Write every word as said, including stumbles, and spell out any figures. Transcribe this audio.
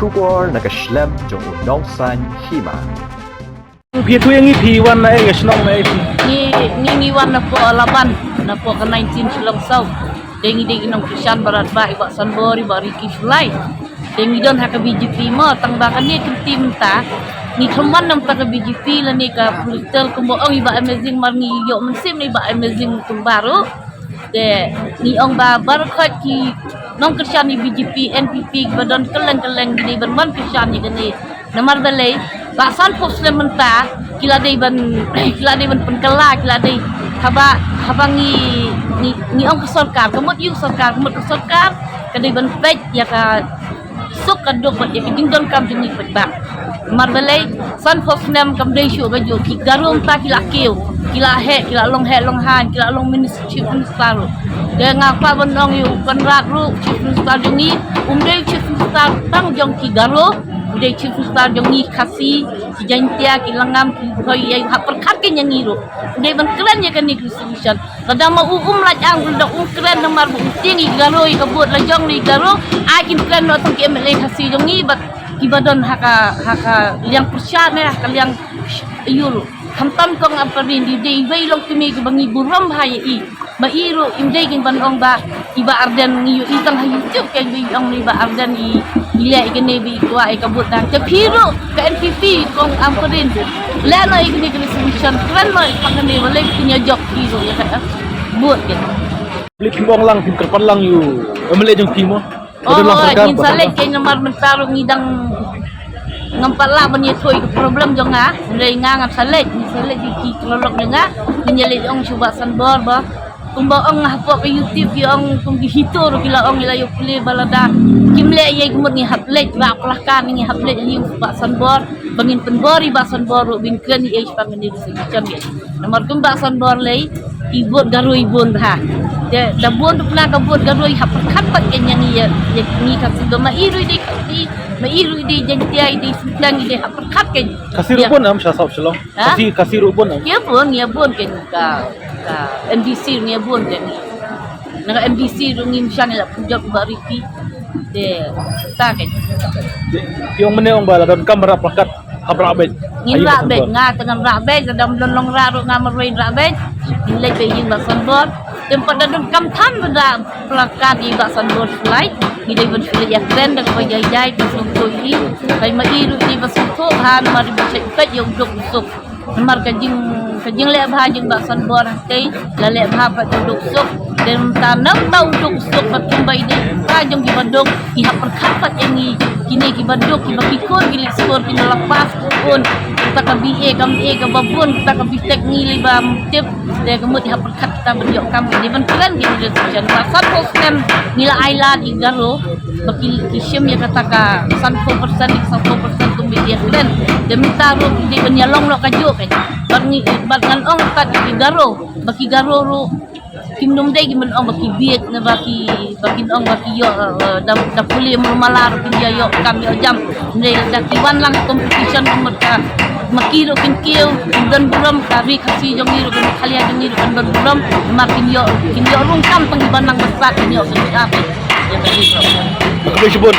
Khubor na ka shlem jong u nongsan hima. Phi tu yang phi wan na eh ka shnong na eh phi. Ngi ngi ngi wan na po laban na po ka nineteen Shillong South. Dei ngi dei nong Krishan barat ba i ba Sanbor i ba Ricky Shullai. Dei ngi don ha ka B J P mo tang ba ka ni ka team ta. Ngi thumman nang ta ka B J P la ni ka political kumba ong i ba amazing mar ngi yo mensim ni ba amazing tung baru. Te ngi ong ba baroh ki nong Krishan ni B J P, N P P ba don keleng keleng gidi ban man Krishan ni gini. Namar balei ba san pop slem menta ki la dei ban ki la dei ban pengkala ki la dei haba haba ngi ngi ngi ong ka sorkar ka mut yu sorkar ka mut ka sorkar ka dei ban peit ya ka suk ka duk bad ya ka jingdon kam jong ngi peit ba. Namar balei san pop slem kam dei shu ka ju ki garum ta ki la kiew ki la he ki la long he long han ki la long minister chief minister. Te nga pa ban ong yu kan rak ru chief minister jong ngi um dei chief minister tang jong ki garo. Dei chief minister jong ngi Khasi ki Jaintia ki Langam ki Bhoi ya ha perkhat ke nyangi ru. Dei ban kren ya kani resolution. Lada ma u um laj ang u da um kren namar ba u tieng i garo i ka bot la jong ni garo. Ai kin kren no tang ki M L A Khasi jong ngi bad ki ba don ha ka ha ka liang pyrshah ne ha ka liang yul. Khamtam kong am parin di dei wei long kini ki ba ngi burom ha ya i. Ba i ru im dei kin ban ong ba i ba Arden ngi yu i tang ha YouTube ke i ong ni ba Arden i i le i kene bi i kwa i ka bot dang. Te phi ru ka N P P kong am parin. Le no i kini kini solution kren no i pang kene wale kin ya jok phi ru ya ka bot ke. Beli phi bong lang phi kerpan lang yu. Em le jong phi mo. Oh, ngin salek ke namar mentar ngi dang ngam pat lah ban ïathuh ïa ka problem jong nga. Hynrei nga ngam salek, ngin salek ïa ki klolok jong nga. Ngin ïa leit ong shu ba Sanbor ba. Kumba ong nga hapoh ka YouTube ki ong kum ki hito ruh ki la ong ïa la ïa pule ba lada kim leh ïa ka mut ngi hap leit ba plakat ngi hap leit ïa shu ba Sanbor. Ba ngin pynbor ïa ba Sanbor ruh bin kren ïa shu ba ngin ïa shu. Namar kum ba Sanbor lei i bun Garo i bun bha. Te da bun ruh na ka bun Garo i hap pyrkhat pat ken ïa ngi ïa ngi Khasi ba ma i ruh i dei Khasi ma i ruh i dei Jaintia i dei Sintlang i dei hap pyrkhat ken. Khasi ruh bun am sha South Shillong. Ha? Khasi Khasi ruh bun am. Ïa bun ïa bun ken ka ka M D C ïa bun ken. Na ka M D C ruh ngim shang ïa la pynjop ba Ricky. Te ta ken. Ki ong mene ong ba la don kam rah plakat. Hap rah beit. Ngin rah beit nga te ngam rah beit ka dam lon long rah ruh nga marwei rah beit. Ngin leit beit ïing ba Sanbor. Tem pat da don kam than ba da plakat ïing ba Sanbor sulai. Ngi dei ban sulai ïa kren da kaba jai jai ba sungkuh ïing. Kai ma i ruh i ba sungkuh han ma ri ba sek peit ïa u duk u suk. Namar ka jing ka jing leh bha jing ba Sanbor. Tei la leh bha pat u duk suk. Te mynta nam ta u duk suk ba kim ba i dei ba jong ki ba duk i hap pyrkhat pat ïa ngi kine ki ba duk ki ba ki kur ki leh skur ki la pas un ta ka B A kam A ka ba bun ta ka B Tech ngi lei ba tip. Te ka mut i hap pyrkhat kita ban ïoh kam ki ban kren ki resolution ba san phew snem ngi la ai lad i Garo ba ki ki shim ïa kata ka san phew percent ïa san phew percent kum bi ïa kren. Te mynta ruh ki dei ban ïa long noh ka juk ka bad ngi bad ngan ong kat i Garo. Ba ki Garo ruh kim dum dei ki men ong ba ki biet ne ba ki ba kin ong ba ki ïoh da da pule mala ruh kin ïoh ïoh kam ïoh jam. Ne da ki wan lang competition ka mut ka ma ki ruh kin kiew kin don burom ka ri Khasi jong ngi ruh kin khalia jong ngi ruh kin don burom. Ma kin ïoh kin ïoh rung kam tang ki ban lang ba sat kin ïoh kin ka. Ïa ka ri ruh. Ka ri shibun.